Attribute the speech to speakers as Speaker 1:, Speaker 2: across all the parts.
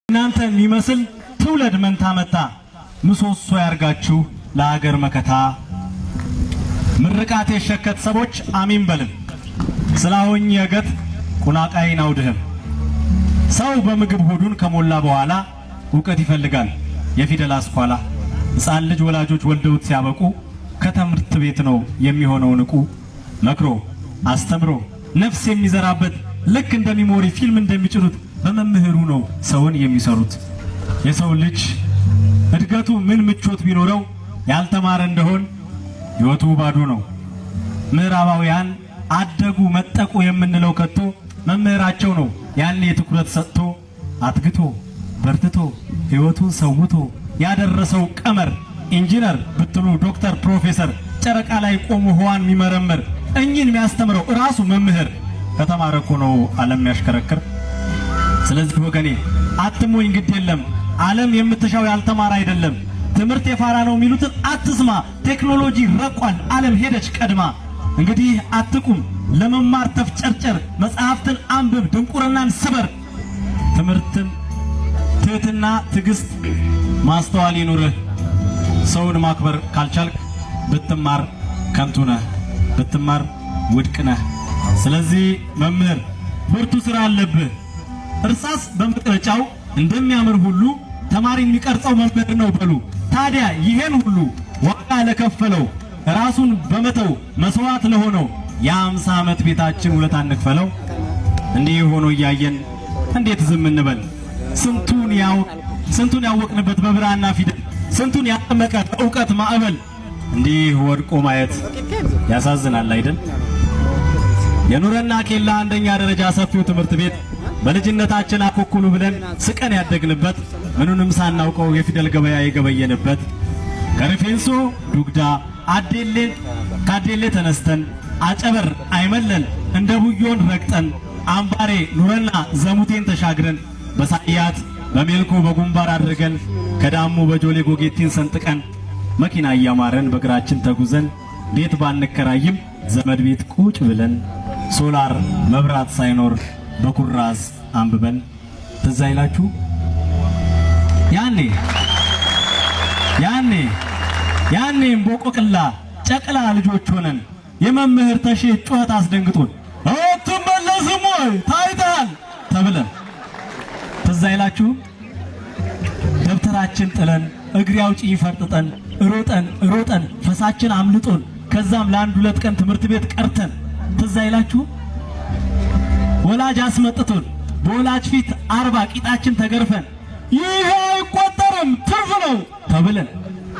Speaker 1: እናንተ የሚመስል ትውለድ መንታ መታ ምሰሶ ያርጋችሁ ለሀገር መከታ። ምርቃት የሸከት ሰቦች አሚን በልም ስላሆኝ የገት ቁናቃይን አውድህም። ሰው በምግብ ሆዱን ከሞላ በኋላ እውቀት ይፈልጋል የፊደል አስኳላ። ሕፃን ልጅ ወላጆች ወልደውት ሲያበቁ ከትምህርት ቤት ነው የሚሆነው ንቁ። መክሮ አስተምሮ ነፍስ የሚዘራበት ልክ እንደ memory ፊልም እንደሚጭኑት በመምህሩ ነው ሰውን የሚሰሩት። የሰው ልጅ እድገቱ ምን ምቾት ቢኖረው ያልተማረ እንደሆን ሕይወቱ ባዶ ነው። ምዕራባውያን አደጉ መጠቁ የምንለው ከቶ መምህራቸው ነው ያኔ ትኩረት ሰጥቶ አትግቶ በርትቶ ሕይወቱን ሰውቶ ያደረሰው ቀመር። ኢንጂነር ብትሉ ዶክተር፣ ፕሮፌሰር፣ ጨረቃ ላይ ቆሞ ህዋን የሚመረምር እኚህን የሚያስተምረው እራሱ መምህር ከተማረ እኮ ነው ዓለም የሚያሽከረክር። ስለዚህ ወገኔ አትሞኝ፣ ግድ የለም፣ ዓለም የምትሻው ያልተማረ አይደለም። ትምህርት የፋራ ነው የሚሉትን አትስማ። ቴክኖሎጂ ረቋል፣ ዓለም ሄደች ቀድማ። እንግዲህ አትቁም፣ ለመማር ተፍጨርጨር፣ መጽሐፍትን አንብብ፣ ድንቁርናን ስበር። ትምህርትን፣ ትህትና፣ ትዕግስት፣ ማስተዋል ይኑርህ። ሰውን ማክበር ካልቻልክ ብትማር ከንቱ ነህ፣ ብትማር ውድቅ ነህ። ስለዚህ መምህር ብርቱ ስራ አለብህ። እርሳስ በመቅረጫው እንደሚያምር ሁሉ ተማሪን የሚቀርጸው መምህር ነው በሉ። ታዲያ ይሄን ሁሉ ዋጋ ለከፈለው፣ ራሱን በመተው መስዋዕት ለሆነው የ50 ዓመት ቤታችን ውለታ እንክፈለው። እንዲህ ሆኖ እያየን እንዴት ዝም እንበል? ስንቱን ያወቅንበት በብራና ፊደል፣ ስንቱን ያጠመቀ እውቀት ማዕበል እንዲህ ወድቆ ማየት ያሳዝናል አይደል? የኑረና ኬላ አንደኛ ደረጃ ሰፊው ትምህርት ቤት በልጅነታችን አኩኩሉ ብለን ስቀን ያደግንበት፣ ምኑንም ሳናውቀው የፊደል ገበያ የገበየንበት፣ ከሪፌንሶ ዱግዳ አዴሌን ካዴሌ ተነስተን አጨበር አይመለን እንደ ቡዮን ረግጠን አምባሬ ኑረና ዘሙቴን ተሻግረን በሳያት በሜልኮ በጉንባር አድርገን ከዳሙ በጆሌ ጎጌቲን ሰንጥቀን መኪና እያማረን በእግራችን ተጉዘን ቤት ባንከራይም ዘመድ ቤት ቁጭ ብለን ሶላር መብራት ሳይኖር በኩራዝ አንብበን ትዝ አይላችሁ? ያኔ ያኔ ያኔ እምቦቆቅላ ጨቅላ ልጆች ሆነን የመምህር ተሼ ጩኸት አስደንግጦን አትመለስም ወይ ታይተሃል ተብለን ትዝ አይላችሁ? ደብተራችን ጥለን እግሬ አውጪኝ ፈርጥጠን ሮጠን ሮጠን ፈሳችን አምልጦን ከዛም ለአንድ ሁለት ቀን ትምህርት ቤት ቀርተን ትዝ አይላችሁ? ወላጅ አስመጥቶን በወላጅ ፊት 40 ቂጣችን ተገርፈን ይሄ አይቆጠርም ትርፍ ነው ተብለን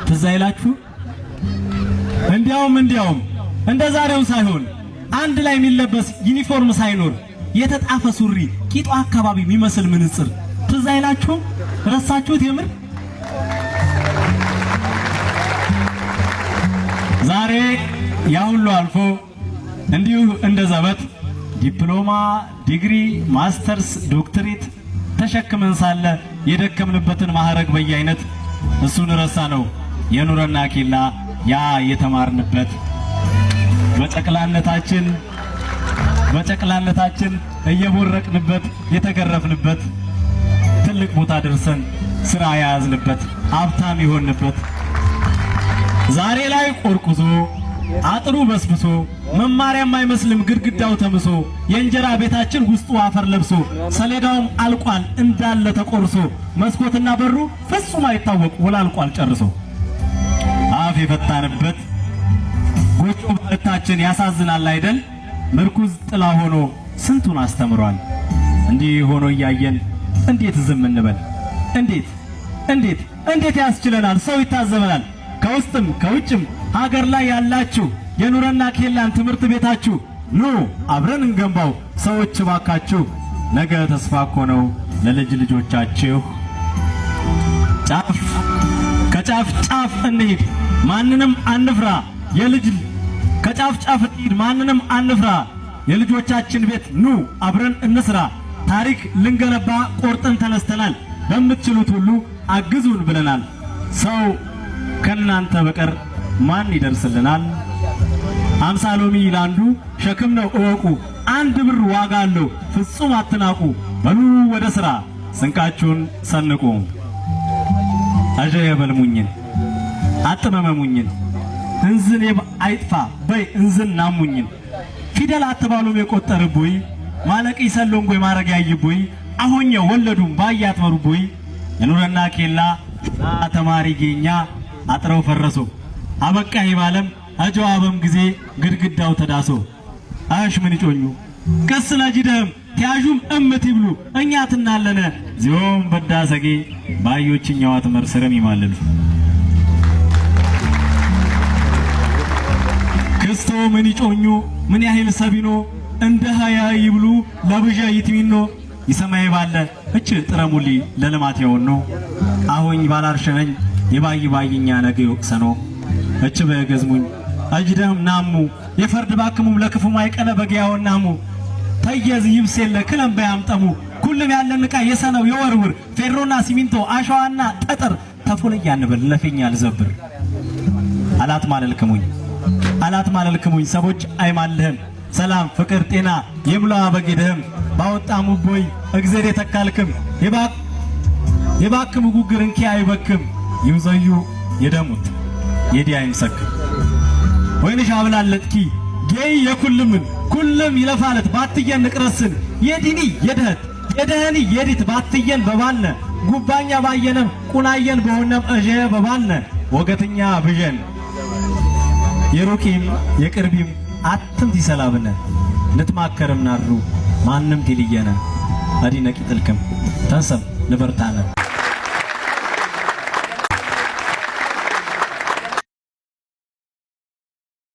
Speaker 1: ትዝ አይላችሁ? እንዲያውም እንዲያውም እንደ ዛሬው ሳይሆን አንድ ላይ የሚለበስ ዩኒፎርም ሳይኖር የተጣፈ ሱሪ ቂጧ አካባቢ የሚመስል ምንጽር ትዝ አይላችሁም? ረሳችሁት? የምር ዛሬ ያ ሁሉ አልፎ እንዲሁ እንደ ዘበት ዲፕሎማ፣ ዲግሪ፣ ማስተርስ፣ ዶክትሬት ተሸክመን ሳለ የደከምንበትን ማዕረግ በየአይነት እሱን ረሳ ነው። የኑረና ኬላ ያ የተማርንበት በጨቅላነታችን እየቦረቅንበት የተገረፍንበት ትልቅ ቦታ ደርሰን ስራ የያዝንበት ሀብታም የሆንበት ዛሬ ላይ ቆርቁዞ አጥሩ በስብሶ መማሪያም አይመስልም ግድግዳው ተምሶ የእንጀራ ቤታችን ውስጡ አፈር ለብሶ ሰሌዳውም አልቋል እንዳለ ተቆርሶ መስኮትና በሩ ፍጹም አይታወቅ ወላልቋል ጨርሶ አፍ የፈታንበት ጎጆ በታችን ያሳዝናል አይደል? ምርኩዝ ጥላ ሆኖ ስንቱን አስተምሯል። እንዲህ ሆኖ እያየን እንዴት ዝም እንበል? እንዴት እንዴት እንዴት ያስችለናል? ሰው ይታዘበናል። ከውስጥም ከውጭም ሀገር ላይ ያላችሁ የኑረና ኬላን ትምህርት ቤታችሁ ኑ አብረን እንገንባው። ሰዎች እባካችሁ፣ ነገ ተስፋ እኮ ነው ለልጅ ልጆቻችሁ። ጫፍ ከጫፍ ጫፍ እንሂድ፣ ማንንም አንፍራ። የልጅ ከጫፍ ጫፍ እንሂድ፣ ማንንም አንፍራ። የልጆቻችን ቤት ኑ አብረን እንስራ። ታሪክ ልንገነባ ቆርጠን ተነስተናል። በምትችሉት ሁሉ አግዙን ብለናል። ሰው ከናንተ በቀር ማን ይደርስልናል? 50 ሎሚ ለአንዱ ሸክም ነው እወቁ። 1 ብር ዋጋ አለው ፍጹም አትናቁ። በሉ ወደ ስራ። ስንቃችሁን ሰንቁ። አጀ የበልሙኝን አጥመመሙኝን እንዝን አይጥፋ በይ እንዝን ናሙኝን ፊደል አትባሉም የቆጠርቡይ ማለቅ ይሰሎንጎይ ማረግ ያይቡይ አሁኘ ወለዱም ባያት መሩቡይ የኑረና ኬላ ተማሪ ጌኛ አጥረው ፈረሶ አበቃ ይባለም አጀዋበም ጊዜ ግድግዳው ተዳሶ አሽ ምን ይጮኙ ቀስ ለጅደም ቲያዡም እምት ይብሉ እኛ ትናለነ ዚኦም በዳሰጌ ባዮችኛዋ ትመር ስረም ይማልሉ ክስቶ ምን ይጮኙ ምን ያህል ሰቢኖ እንደ ሀያ ይብሉ ለብዣ ይትሚኖ ይሰማይ ባለ እች ጥረሙሊ ለልማት የሆኖ አሁኝ ባላርሸነኝ የባይ ባይኛ ነገ ይወቅሰኖ እች በገዝሙኝ አጅደም ናሙ የፈርድ ባክሙም ለክፉ ማይቀለ በገያው ናሙ ተየዝ ይብሴለ ክለም በያምጠሙ ኩልም ያለን ዕቃ የሰነው የወርውር ፌሮና ሲሚንቶ አሸዋና ጠጠር ተፎለ ያንበል ለፌኛ ልዘብር አላት ማለልክሙኝ አላት ማለልክሙኝ ሰቦች አይማልህም ሰላም ፍቅር ጤና የሙላ በጌድህም ባወጣሙ ቦይ እግዜር የተካልክም የባክም ጉግር እንኪ አይበክም ይውዘዩ የደሙት የዲ አይምሰክም ወይንሽ አብላለጥኪ ጌይ የኩልምን ኩልም ይለፋለት ባትየን ንቅረስን የዲኒ የደህት የደህኒ የዲት ባትየን በባልነ ጉባኛ ባየነም ቁናየን በሆነም እዠ በባልነ ወገትኛ ብዠን የሩቂም የቅርቢም አትምት ይሰላብነ ንትማከርም ናድሩ ማንም ትልየነ አዲነቂ ጥልክም ተንሰም ንበርታነ።